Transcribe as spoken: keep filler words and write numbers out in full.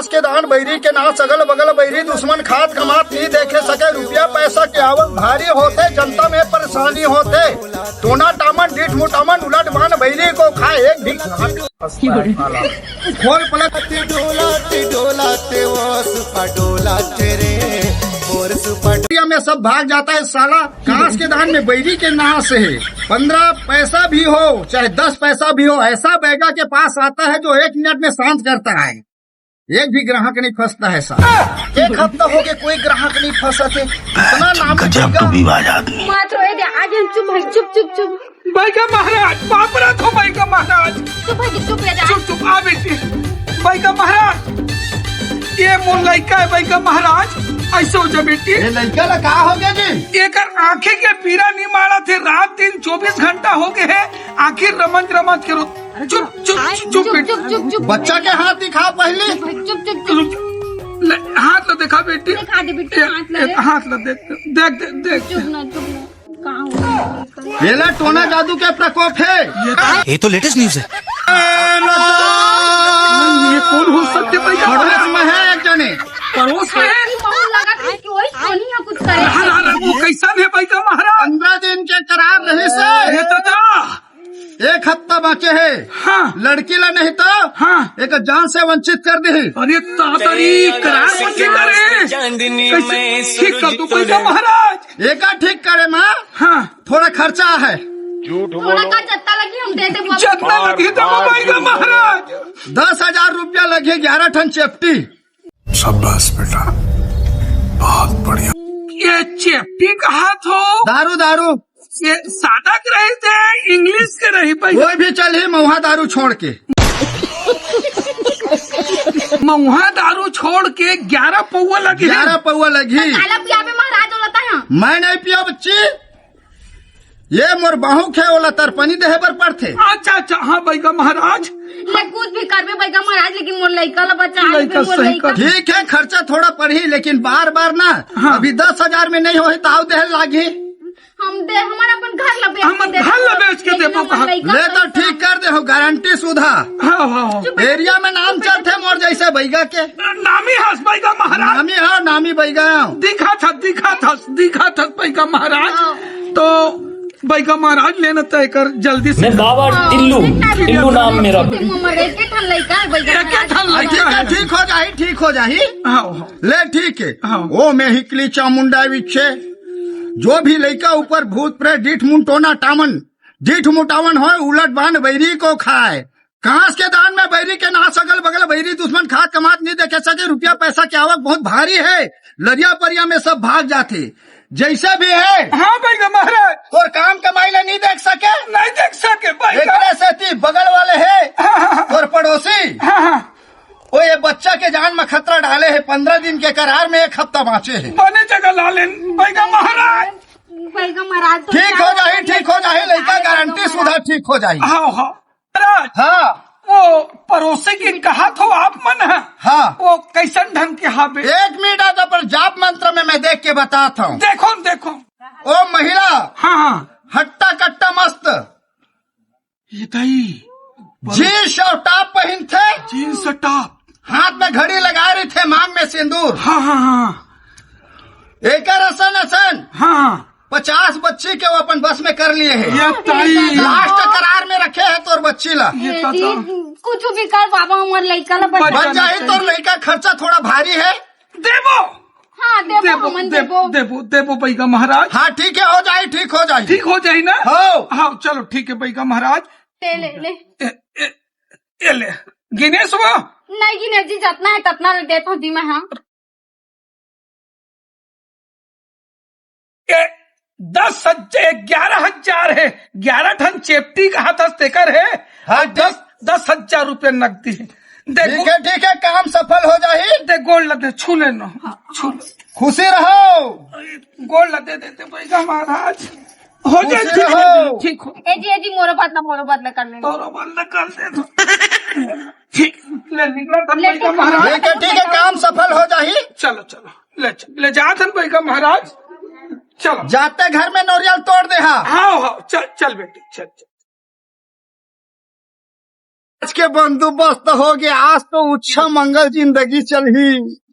के दान बइरी के नास, अगल बगल बइरी दुश्मन, खात कमात नहीं देखे सके, रुपया पैसा के आवक भारी होथे, जनता में परेशानी होथे। टोना टामन डीठ मुटामन उलट बान बइरी को खाए एक भी। खोल पलक। डोला टिडोला ते वो सुपा डोला तेरे, और सुपा। में सब भाग जाता है साला। कांस के दान में बइरी के नास है। पंद्रह पैसा भी हो चाहे दस पैसा भी हो, ऐसा बैगा के पास आता है जो एक मिनट में शांत करता है। एक भी ग्राहक नहीं फंसता है साला। एक हफ्ता हो गया, कोई ग्राहक नहीं फंसा थे। इतना नाम गजब बैगा। टूबीबाज आदमी। मात्र हो गया, आज हम चुप है, चुप, चुप, चुप। बैगा महाराज, बाप रे, तो बैगा महाराज। चुप है, चुप है जा। चुप, चुप, आ बेटी। बैगा महाराज, ये मोर लइका है बैगा महाराज, ऐसे हो जा बेटी। ये लइका ला का हो गया जी? एकर आंखें के पीरा नहीं मारा थे, रात दिन चौबीस घंटा हो गए है, आखिर रमंज रमंज के रो। चुप, चुप, चुप, चुप, चुप, बेटी। चुप, चुप, चुप। बच्चा के हाथ दिखा पहले। चुप, चुप, चुप, चुप। ले, हाथ ला दिखा बेटी। दिखा दे बेटी, ये, हाथ ला ये दे। हाथ ला देख, देख, देख, देख। चुप ना, चुप ना। कहाँ हो? ये ला टोना जादू के प्रकोप है। ये तो लेटेस्ट न्यूज है। ये कौन हो सकते भाई? पड़ोस में है एक जने। पड़ोस में? अरे, महू लगा था कि वही सोनी है कुछ करे। हाँ, हाँ, हाँ, वो कैसा है भाई का महाराज? पंद्रह दिन के करार रहे से। ये दादा। एक हफ्ता बाँचे है। हाँ। लड़की ला नहीं तो हाँ। एक जान से वंचित कर दे। अरे तातरी करार वंचित करे। कैसे ठीक कर दो भाई का महाराज? एका ठीक करे माँ। हाँ। थोड़ा खर्चा है। झूठ थोड़ा बोलो। का जत्ता लगी हम दे दे बाबा। जत्ता लगी तो बाबा का महाराज। दस हजार रुपया लगे, ग्यारह ठन चेपटी। शाबाश बेटा, बहुत बढ़िया। ये चेपटी कहा थो? दारू, दारू। ये सादा के रही थे, इंग्लिश के रही भाई? कोई भी चल ही महुआ दारू छोड़ के। महुआ दारू छोड़ के ग्यारह पौवा लगे। ग्यारह पौवा लगी। काला पियाबे महाराज बोलता है। मैं नहीं पिया बच्ची, ये मोर बाहू खे ओला तरपनी देहे बर पड़थे। अच्छा, अच्छा, हाँ, बैगा महाराज। ले कुछ भी करबे बैगा महाराज, लेकिन मोर लइका ला बचा ले, लइका मोर सही लइका। कर। ठीक है, खर्चा थोड़ा पड़ही, लेकिन बार बार ना। हाँ। अभी दस हजार में नहीं होही, ताव देहे लागही। हम दे, हमारा अपन घर ला बेच हम के दे घर ला दे। बेच के लेकिन देबो हमार कहा। लइका ले तो पैसा ठीक कर दे हो, गारंटी सुधा। हाँ, हाँ, हाँ। चुप एरिया में नाम चलथे मोर जैसे बैगा के। नामी हस बैगा महाराज। नामी हाँ, नामी बैगा। दिखा था, दिखा था, दिखा था बैगा महाराज। हाँ। तो बैगा महाराज लेना तय कर जल्दी से। मैं बाबा हाँ, टिल्लू, देखना है टिल्लू नाम मेरा। मम्मा, एक ठन लइका है, बैगा एक महाराज। ठन लइका ठीक है, है। ठीक हो जाही, ठीक हो जाही। हाँ, हाँ। ले ठीक है। हाँ। ओ मैं हिकली चामुंडा विच्छे, जो भी लइका ऊपर भूत प्रेत डीठ मुंटोना टामन, डीठ मुटावन होय, उलट बान बैरी को खाए। कांस के दान में बैरी के नास, अगल बगल बैरी दुश्मन, खात कमात नहीं देखे सके, रुपया पैसा के आवक बहुत भारी है, लरिया परिया में सब भाग जाथे। जैसे भी है हाँ बैगा महाराज। तोर काम कमाई ला नहीं देख सके। नहीं देख सके बैगा। एकरे सेती बगल वाले है हाँ, हाँ, हाँ। तोर पड़ोसी। हाँ, हाँ। ओ ये बच्चा के जान में खतरा डाले है, पंद्रह दिन के करार में एक हफ्ता बाँचे है। बने जगह ला लेन बैगा महाराज। बैगा महाराज तो ठीक हो जाही, ठीक हो जाही, लइका गारंटी सुधा ठीक हो जाही। हाँ, हाँ। महाराज, हाँ। वो पड़ोसी के कहा थो आप मन है? हाँ। वो कैसन ढंग के हाबे? एक मिनट, आज अपन जाप मंत्र में मैं देख के बताता हूँ। देखो न, देखो। ओ महिला, हाँ, हाँ। हट्टा कट्टा मस्त। ये ताई। जींस और टॉप पहिनथे। जींस और टॉप। हाथ में घड़ी लगा रहिथे, मांग में सिंदूर। हाँ, हाँ, हाँ। एकर असन असन हाँ। पचास बच्ची के वो अपन बस में कर लिए है। ये ताई। लास्ट करार में रखे है तोर बच्ची ला। ये ताता। कुछ भी कर बाबा, हमार लइका ला बचा। बन जाही तोर लइका, खर्चा थोड़ा भारी है। देबो। हाँ, देबो, देबो, हमन देबो, देबो। देबो, देबो बैगा महाराज। हाँ, ठीक है, हो जाही, ठीक हो जाही। ठीक हो जाही ना? हो। हाँ, चलो, ठीक है बैगा महाराज। ते ले, ले। ए, ए, ए ले। गिनेस वो? नहीं गिने जी, जतना है, ततना ले देत हूँ जी मैं, हाँ। ए, दस हजार, ग्यारह हजार है, ग्यारह ठन चेपटी कहा था, तेकर है, हाँ, और दस, दस हजार रुपया नकदी है। देखो। ठीक है, ठीक है, काम सफल हो जाही। दे गोड़ लगे, छू लेना। हाँ, छू हाँ। ले। खुशी रहो। गोड़ लगे देते बैगा महाराज। हो जाए, खुशी ठीक हो रहो। जाए, ठीक हो। ए जी, ए जी, मोरो बात ना, मोरो बात ना कर ले। मोरो बात ना कर दे तो। ठीक, ले निकला था ले बैगा ठीक है। महाराज। ठीक है, ठीक है, काम सफल हो जाही। चलो, चलो, ले चल, ले जा थन बैगा महाराज। चलो। जाते घर में नोरियल तोड़ दे हा। हाँ, हाँ, चल, चल बेटी, चल, चल। आज के बंदोबस्त हो गया, आज तो उच्छा मंगल जिंदगी चलही।